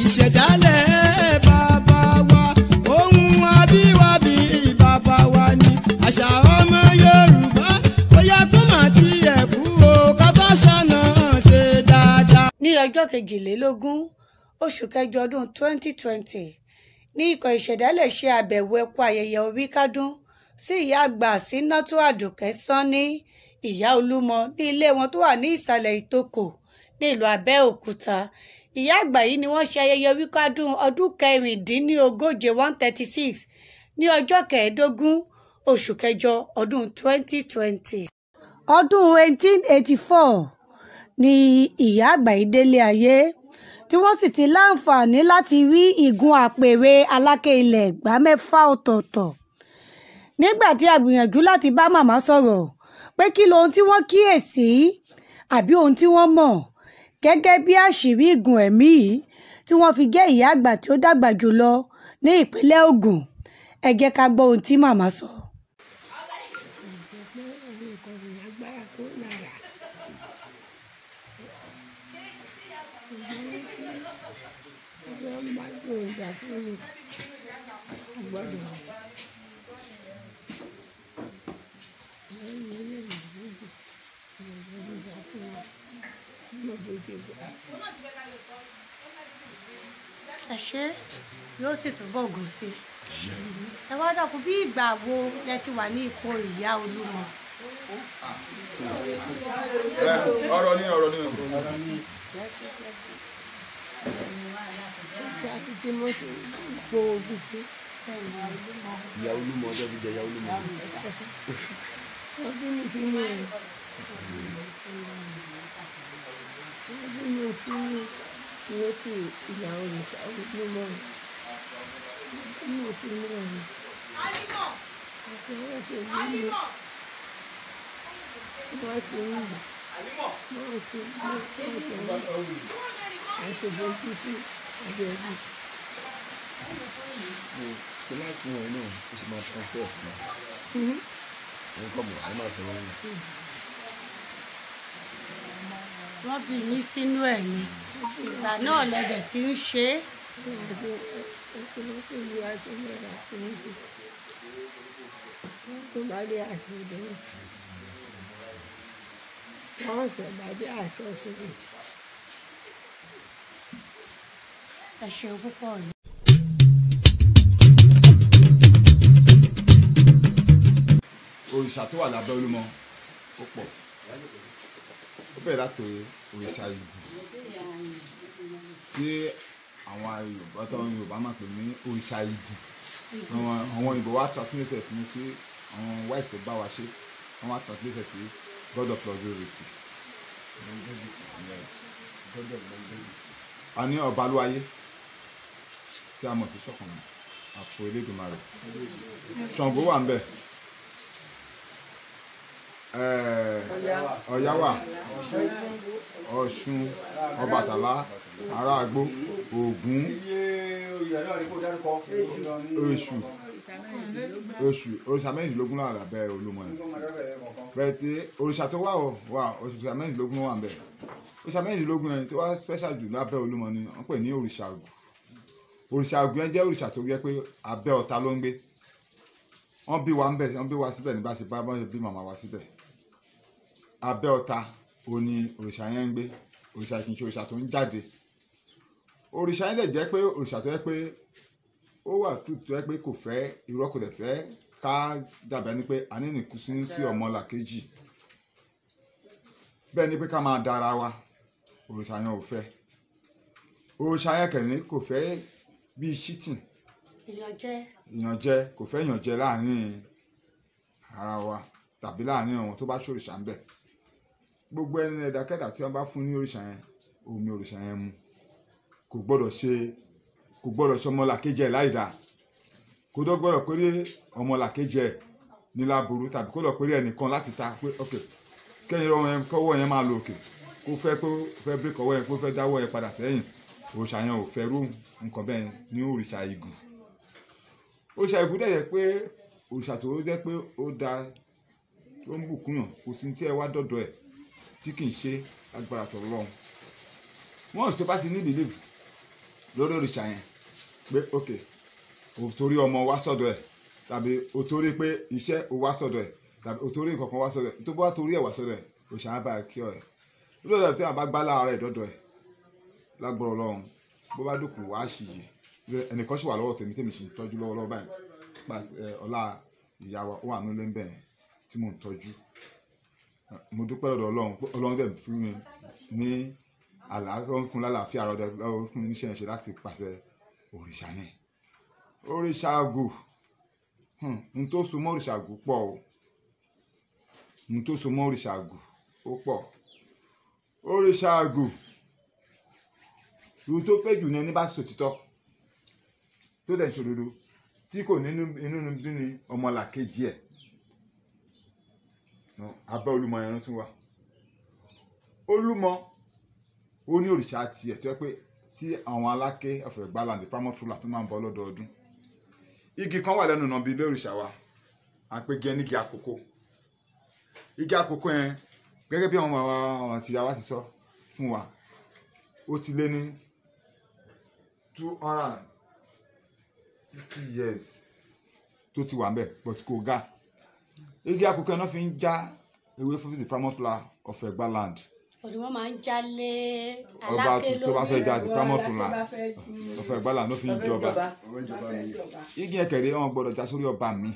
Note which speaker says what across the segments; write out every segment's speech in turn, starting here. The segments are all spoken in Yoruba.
Speaker 1: Ìṣẹ̀dálẹ̀ bàbá wa, ohun abíwábí bàbá wa ni. Àṣà ọmọ Yorùbá, ó yẹ kó má tiẹ̀ kú o, ká bá ṣàna ṣe dáadáa.
Speaker 2: Ní ọjọ́ kejìlélógún oṣù kẹjọ ọdún 2020 ní ikọ̀ Ìṣẹ̀dálẹ̀ ṣe àbẹ̀wò ẹkú ayẹyẹ oríkádún sí ìyá àgbà Sínátù Àdùkẹ́ Sanni, ìyá Olúmọ, ní ilé wọn tó wà ní ìsàlẹ̀ Ìtòkò ní ìlú Abẹ́òkúta. Ìyá àgbà yìí ni wọ́n ṣe ayẹyẹ oríkádún ọdún 36 136 ní ọjọ́ kẹẹ̀ẹ́dógún oṣù kẹjọ ọdún 2020. Ọdún 1884 ni ìyá àgbà yìí délé ayé, tí wọ́n sì ti láǹfààní láti rí igun àpèrè Aláké ilẹ̀ Ẹ̀gbá 6 ọ̀tọ̀ọ̀tọ̀. Nígbà tí a gbìyànjú láti bá màmá sọ̀rọ̀ pé kí lohun tí wọ́n kíyèsí àbí ohun tí wọ́n mọ̀ gẹ́gẹ́ bí àṣírí igun ẹ̀mí yìí tí wọ́n fi jẹ́ ìyá àgbà tí ó dàgbà jùlọ ní ìpínlẹ̀ Ògùn, ẹ jẹ́ ká gbọ́ ohun tí màmá sọ. Ẹ ṣé, yóò sì túbọ̀ gùn sí i. Ẹ wá dákun, bí ìgbà wo lẹ ti wà ní ipò ìyá Olúmọ?
Speaker 3: Ọ̀rọ̀ ni ọ̀rọ̀ ni.
Speaker 4: Ìyá Olúmọ ọjọ́ fi jẹ ìyá Olúmọ. Ṣe láti wọn náà ó sì máa transfer fún wa. Ẹ kọ́ mọ̀, ẹ máa sọ̀rọ̀ wọn.
Speaker 2: Wọ́n bí yín sínú ẹ̀ ni, ìgbà náà lẹ́dẹ̀ tí ń ṣe é. Ẹ ṣeun púpọ̀ yìí.
Speaker 3: Òrìṣà tó wà lábẹ́ Olúmọ ó pọ̀. Ó bẹ̀rẹ̀ láti òrìṣà Ìgù tí àwọn Yorùbá tó ń Yorùbá máa pè ní òrìṣà Ìgù. Àwọn Òyìnbó wá translate fún sí àwọn white tó bá wa ṣe, wọ́n wá translate sí God of longevity.
Speaker 4: Longevity.
Speaker 3: Yes.
Speaker 4: God of longevity.
Speaker 3: A ní Ọbalúayé tí a mọ̀ sí Ṣọ̀pọ̀nná àfo Elédùmarè. Ṣàngó wà ńbẹ̀. Ọya wà, Ọ̀ṣun, Ọbàtálá, Aráagbó, Ògún, Èṣù, Èṣù, òrìṣà mẹ́rìndínlógún wà lábẹ́ Olúmọ yẹn. Bẹ́ẹ̀ tí òrìṣà tó wà wà òrìṣà mẹ́rìndínlógún wà ńbẹ̀. Òrìṣà mẹ́rìndínlógún yẹn tó wá special jù lábẹ́ Olúmọ ni wọ́n pè ní òrìṣà Ògún. Òrìṣà Ògún yẹn jẹ́ òrìṣà tó jẹ́ pé abẹ́ ọ̀tá ló ń gbé. Wọ́n bí wa ńbẹ̀, wọ́n bí wa síbẹ̀ ní bá ṣe bá wọ́n ṣe bí màmá wa síbẹ̀. Abẹ́ ọ̀tá òní òrìṣà yẹn ń gbé. Òrìṣà kì í ṣe òrìṣà tó ń jáde. Òrìṣà yẹn dẹ̀ jẹ́ pé òrìṣà tó yẹ pé ó wà tútù tó yẹ pé kò fẹ́ irọ́, kò dẹ̀ fẹ́ ká dàbẹ̀ ni pé a ní nìkúsínú sí ọmọlàkejì. Bẹ́ẹ̀ ni pé ká máa dára wa, òrìṣà yẹn ò fẹ́. Òrìṣà yẹn kẹ̀ní kò fẹ́ bíi cheating.
Speaker 2: Ìyànjẹ.
Speaker 3: Ìyànjẹ, kò fẹ́ ìyànjẹ láàrin ara wa tàbí láàrin àwọn tó bá ṣòrìṣà ń bẹ̀. Gbogbo ẹni ẹ̀dákẹ́dà tí wọ́n bá fún ní òrìṣà yẹn, omi òrìṣà yẹn mu. Kò gbọ́dọ̀ ṣe, kò gbọ́dọ̀ ṣe ọmọlàkejì ẹ̀ láìda. Kò dọ́ gbọ́dọ̀ péré ọmọlàkejì ẹ̀ ní láburú tàbí kó lọ péré ẹnìkan láti ta pé ok kẹ́yìn ọwọ́ yẹn kọ́wọ́ yẹn máa lò òkè, kó fẹ́ kó fẹ́ bí kọ́wọ́ yẹn kó fẹ́ dáwọ́ yẹn padà sẹ́yìn. Òrìṣà yẹn ò fẹ́ rú nǹkan bẹ́ẹ̀ ní òrìṣà Ìgù. Òrìṣà Ìgù dẹ̀ jẹ́ pé òrìṣà tó jẹ́ pé ó da tó ń bùkún yàn, kò sí tí ẹ wá dọ̀dọ̀ ẹ̀ tí kì í ṣe agbára tọ̀ lọ́hùn. Once tó bá ti ní belief lórí òrìṣà yẹn pé ok, o torí ọmọ wá sọ́dọ̀ ẹ̀, tàbí o torí pé iṣẹ́ o wá sọ́dọ̀ ẹ̀, tàbí o torí nǹkan kan wá sọ́dọ̀ ẹ̀, tó bá torí ẹ̀ wá sọ́dọ̀ ẹ̀, òrìṣà á bá ẹ kí ọ ẹ̀. Lórí ọ̀dọ̀ tí wọn bá gbá láàárọ̀ ẹ̀ dọ́dọ̀ ẹ̀ lágbọ́rọ̀ Ọlọ́run, bó bá dùnkù wá ṣìyè. Ẹnìkan ṣì wà lọ́wọ́ tèmi tèmi sì ń tọ́jú lọ́wọ́lọ́wọ́ báyìí. Ọlá ìyá wa ó wà nílé ń bẹ̀ tí mò ń tọ́jú. Mo dúpẹ́ lọ́dọ̀ Ọlọ́run pé Ọlọ́run dẹ̀ fún mi ní àlàáfíà, ó ń fún lálàáfíà, ọ̀rọ̀ fún mi níṣẹ́ yẹn ṣe láti pàṣẹ òrìṣà yẹn. Òrìṣà àgò, n tó so mọ́ òrìṣà àgò pọ̀ o. N tó so mọ́ òrìṣà àgò ó pọ̀. Òrìṣà àgò, ìlú tó fẹ́ jù ní ẹni bá sòtítọ́ tó dẹ̀ ń ṣòdodo tí kò ní inú bí ni ọmọlàkejì ẹ̀. Abẹ́ Olúmọ yẹn ló tún wà. Olúmọ ó ní òrìṣà tiẹ̀ tó yẹ pé tí àwọn Aláké of Ẹ̀gbá land, the paramount ruler, tó máa ń bọ lọ́dọọdún. Igi kan wà lẹ́nu ọ̀nà bíi ilé òrìṣà wa, à ń pè gẹ́ nígi àkókò. Igi àkókò yẹn, gẹ́gẹ́ bí àwọn bàbá àwọn àti ìyá wa ti sọ fún wa, ó ti lé ní 260 years tó ti wà ńbẹ̀, but kò ga. Igi àkókò yẹn náà fi ń já ewé fún the paramount ruler of Ẹ̀gbá land.
Speaker 2: Òdì wọn máa ń jalè
Speaker 3: Ọba
Speaker 2: Aláké
Speaker 3: tó bá fẹ́
Speaker 2: lórí.
Speaker 3: já the paramount ruler of Ẹ̀gbá land ló fi ń jọba. Igi yẹn kẹ̀rẹ́, wọn gbọ́dọ̀ já sórí ọba mi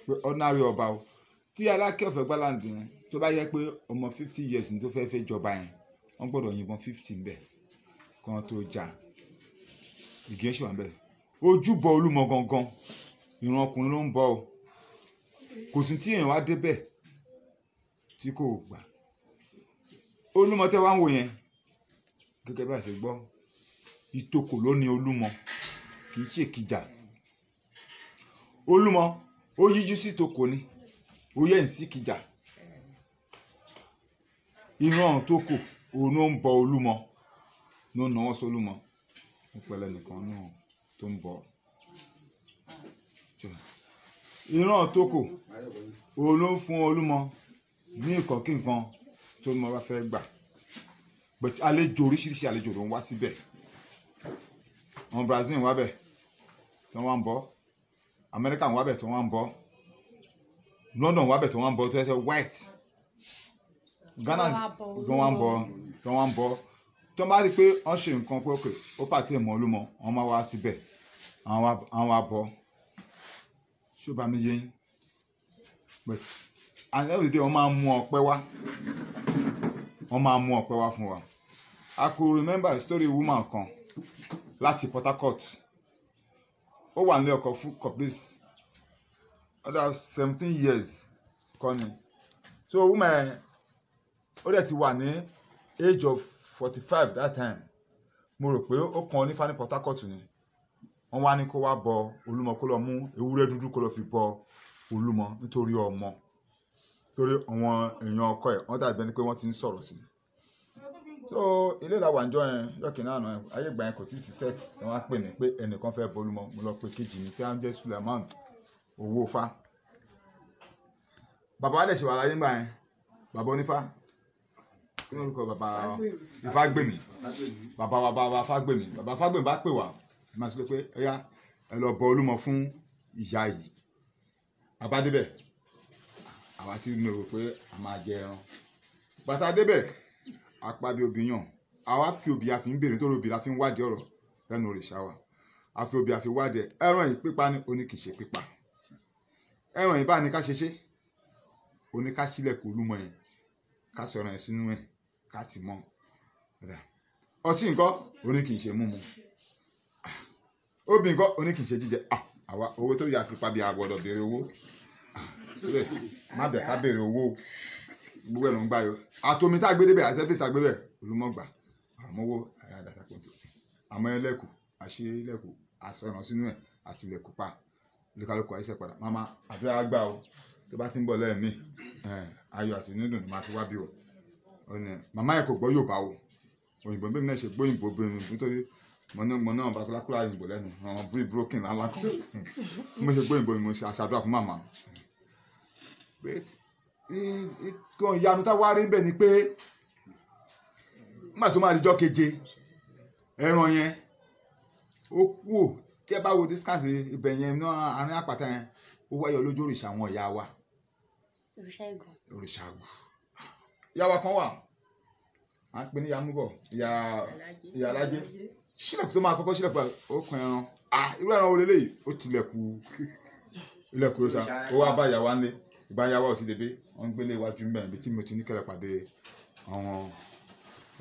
Speaker 3: pé ordinary ọba o. Tí Aláké of Ẹ̀gbá land yẹn tó bá yẹ pé ọmọ 50 years ní tó fẹ́ fẹ́ jọba yẹn, wọ́n gbọ́dọ̀ yìnbọn 50 ńbẹ̀ kan tó já. Igi yẹn ṣì wà ńbẹ̀. Ojúbọ Olúmọ gangan, ìran ọkùnrin ló ń bọ o. Kò sí tí èèyàn wá débẹ̀ tí kò gbà. Olúmọ tẹ́ wá ń wò yẹn, gẹ́gẹ́ bí a ṣe gbọ́, ìtòkò ló ní Olúmọ, kì í ṣèkìjà. Olúmọ ó yíjú sí ìtòkò ni, ó yẹ ń sí kìjà. Ìran tó kù òun ló ń bọ Olúmọ, ló ń náwó sí Olúmọ. Ó pẹ̀lẹ́ nìkan náà tó ń bọ ìran tó kù, òun ló ń fún Olúmọ ní nǹkan tó mọ bá fẹ́ gbà. But àlejò, oríṣiríṣi àlejò ló ń wá síbẹ̀. Àwọn Brazil ń wá bẹ̀ tí wọ́n wá ń bọ̀, Amẹ́ríkà ń wá bẹ̀ tí wọ́n wá ń bọ̀, London wá bẹ̀ tí wọ́n wá ń bọ̀, tó yẹ kẹ́ white Ghana tí wọ́n wá ń bọ̀, tí wọ́n wá ń bọ̀. Tí wọ́n bá rí i pé wọ́n ṣe nǹkan pé ok, ó pàtẹ́ ìmọ̀ Olúmọ, wọ́n máa wá síbẹ̀, àwọn wá bọ̀. Ṣé ó bá mi yé yín? But and every day wọ́n máa ń mú ọpẹ́ wá, wọ́n máa ń mú ọpẹ́ wá fún wa. I could remember a story, woman kan láti Port Harcourt. Ó wà nílé ọkọ fún complete other 17 years kọ́ ni. So woman yẹn, ó dẹ̀ ti wà ní age of 45 that time. Mo rò pé ó kàn ní fani Port Harcourt ni. Wọ́n wá ní kó wá bọ Olúmọ, kó lọ mú ewúrẹ́ dúdú kó lọ fi bọ Olúmọ nítorí ọmọ, torí àwọn èèyàn ọkọ ẹ̀ wọ́n dàbí ẹni pé wọ́n ti ń sọ̀rọ̀ sí i. So ilé ìlà wà níjọ́ yẹn yọ̀kì náà náà. Ayé ìgbà yẹn kò tí ì sí set. Wọ́n á pè mí pé ẹnìkan fẹ́ bọ Olúmọ. Mo lọ pe kejì mi tí wọ́n ń jẹ́ Suleiman owó fa. Bàbá wa dẹ̀ ṣe wà láyé ńgbà yẹn, bàbá onífá, kí ló ń kọ bàbá Ifágbèmí, bàbá wa, bàbá Fágbèmí. Bàbá Fágbèmí bá pè wá, ẹ máa sọ pé ẹ yá, ẹ lọ bọ Olúmọ fún ìyá yìí. Bàbá débẹ̀, àwa ti ní rò pé a máa jẹ ẹran. Bàtà débẹ̀, apá bí obì yàn, àwa fi obì a fi ń béèrè, nítorí obì la fi ń wádìí ọ̀rọ̀ lẹ́nu òrìṣà wa. A fi obì a fi wádìí ẹ̀. Ẹran yìí, pípa ni? Ó ní kì í ṣe pípa. Ẹran yìí, bá ní ká ṣe ṣe? Ó ní ká sílẹ̀kùn Olúmọ yẹn, ká sọ ẹran yẹn sínú ẹ̀, ká tì mọ́. Ọtí nǹkan? Ó ní kì í ṣe mímu. Obì nǹkan? Ó ní kì í ṣe jíjẹ. Àwa owó tó yà fipá bí a gbọ́dọ̀ béèrè owó. Má bẹ̀ ká béèrè owó, gbogbo ẹ̀ ló ń gbà yọ. Àtomi tá a gbé débẹ̀ àti ẹbí tá a gbé débẹ̀, Olúmọ gbà àmọ́wó àyàdàtà kò tó àmọ́ ẹlẹ́kù àṣẹ ilẹ̀kù àsọ̀ràn sínú ẹ̀ àti ilẹ̀kù pa olúkálùkù àìsàn padà. Màmá, àdúrà gbà o. Tó bá ti ń bọ̀ lẹ́ẹ̀mí, ayọ̀ àti inú dùn ni màá fi wá bí o. Màmá yẹn kò gbọ́ Yorùbá o, òyìnbó bí mi náà ṣe gbọ́ òyìnbó bí mi, nítorí mo náà bá kúlákúlá òyìnbó lẹ́nu àwọn bí broken ńlá kan. Mo ṣe gbọ́ òyìnbó mi, mo ṣe àṣàdúrà fún màmá. Kan ìyanu tá wá rí bẹ́ẹ̀ ni pé nígbà tó máa di jọ́ keje, ẹran yẹn Ó kú ò tí ẹ bá wo distance ibẹ̀ yẹn náà àárín àpáta yẹn ó wáyọ lójú òrìṣà àwọn ìyá wa.
Speaker 2: Òrìṣà Ìgàn.
Speaker 3: Òrìṣà àgù. Ìyá wa kan wà à ń pè ní Yamúbọ̀, ìyá Alájé. Sílẹ̀kùn tó máa kọ́kọ́ sílẹ̀kùn ó kan ẹran. Ah, irú ẹran wo leléyìí? Ó tilẹ̀kùn ilẹ̀kùn òrìṣà ó wá bá ìyá wa ńlé. Ìbá ìyá wa ò sí débi wọ́n ń gbélé iwájú mbẹ̀ ibi tí mo ti ní kẹlẹ̀ pàdé àwọn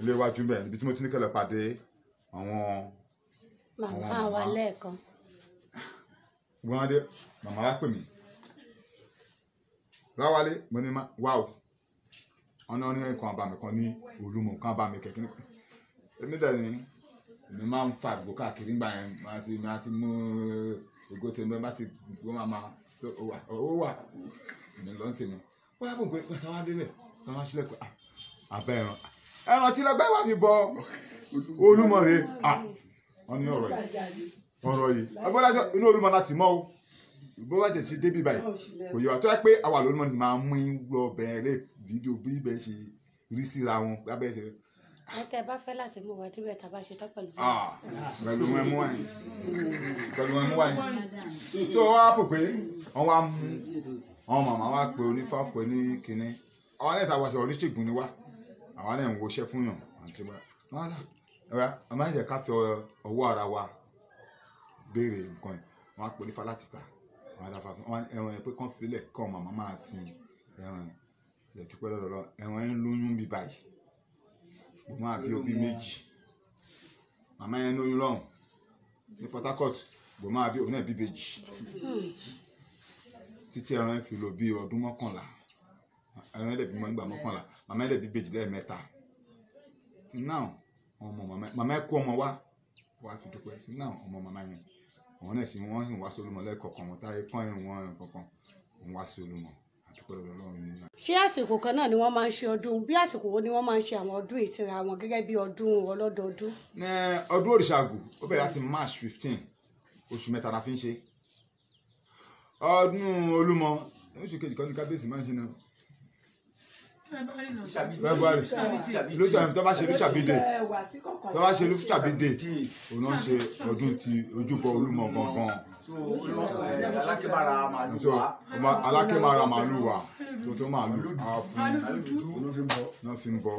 Speaker 3: ilé iwájú mbẹ̀ ibi tí mo ti ní kẹlẹ̀ pàdé àwọn
Speaker 2: màmá wa lẹ́ẹ̀kan.
Speaker 3: Wọ́n dé màmá wa pè mí ráwálé mo ní ma wá o ọ̀nà ní nǹkan àbàmì kan ní Olúmọ nǹkan àbàmì kẹ̀kẹ́ ní èmi dẹ̀ ni èmi máa ń fa àgbo káàkiri nígbà yẹn máa ti mú ògo tèmi bá ti gbó máa ma ó wà èmi lọ́n tèmi wọ́n á bò pé pàṣẹ wá délẹ̀ wọ́n á sílẹ̀ pé abẹ́ ẹran ẹran tí lọ́gbẹ́ wà fi bọ Olúmọ rè wọ́n ní ọ̀rọ̀ yìí ọ̀rọ̀ yìí ọgbọ́n inú Olúmọ láti mọ́ o bó bá tẹ̀ ṣe débi báyìí kò yẹ wá tó yẹ pé àwa lónìí mọ́ni máa mú lọ bẹ̀rẹ̀ fídíò bí ibẹ̀ ṣe rí síra wọn abẹ́ ṣe.
Speaker 2: Ẹ tẹ́ bá fẹ́ láti mú wa débẹ̀ tá a bá ṣe tán pẹ̀lú.
Speaker 3: Pẹ̀lú wọn mú wáyé pẹ̀lú wọn mú wáyé tó wá pò pé wọ́n wá mú àwọn màmá wa pé onífá pé ní kinní àwọn náà ta wàṣọ oníṣègùn ni wá àwa náà ń woṣẹ́ fún yàn àti wá a máa ń jẹ́ ká fi ọwọ́ ara wa béèrè nǹkan yìí wọ́n á pè onífá láti ta wọn ẹran yẹn pé kán filẹ̀ kọ́ màmá máa sin ẹran yẹn lè dúpẹ́ lọ́dọ̀ lọ ẹran yẹn lóyún bí báyìí mo máa bí òbí méjì màmá yẹn lóyún lọ́hùn ní Port Harcourt mo máa bí òun náà bí bèjì títí ẹran yẹn fi lò bí ọdún 11 ẹran yẹn lè bímọ nígbà 11 màmá yẹn lè bí bèjì lẹ́ẹ̀mẹ́ta tí náà ọmọ màmá yẹn kó ọmọ wá wá fi dúpẹ́ tí náà ọmọ màmá yẹn àwọn náà sì wọ́n sì wá sólùmọ̀ lẹ́ẹ̀kọ̀ọ̀kan wọn táyé kán ẹ̀ wọ́n kọ̀ọ̀kan wọ́n wá sólùmọ̀ àdúpẹ́ lọ́dọ̀ Ọlọ́run ní.
Speaker 2: Ṣé àsìkò kan náà ni wọ́n máa ń ṣe ọdún bí àsìkò wo ni wọ́n máa ń ṣe àwọn ọdún ìtira wọn gẹ́gẹ́ bí ọdún ọlọ́dọọdún?
Speaker 3: Ní ọdún òrìṣàgù ó bẹ̀rẹ̀ láti March 15 oṣù mẹ́ta la fi ń ṣe ọdún Olúmọ oṣù kejì kan ní kábíyèsí máa ń ṣe náà February lóṣù tó bá ṣe lóṣàbídè tó bá ṣe lóṣàbídè òun náà ṣe ọdún ti ojúbọ Olúmọ gangan. Alákẹ́mára màálù wa tó tó màálù á fún náà fi ń bọ.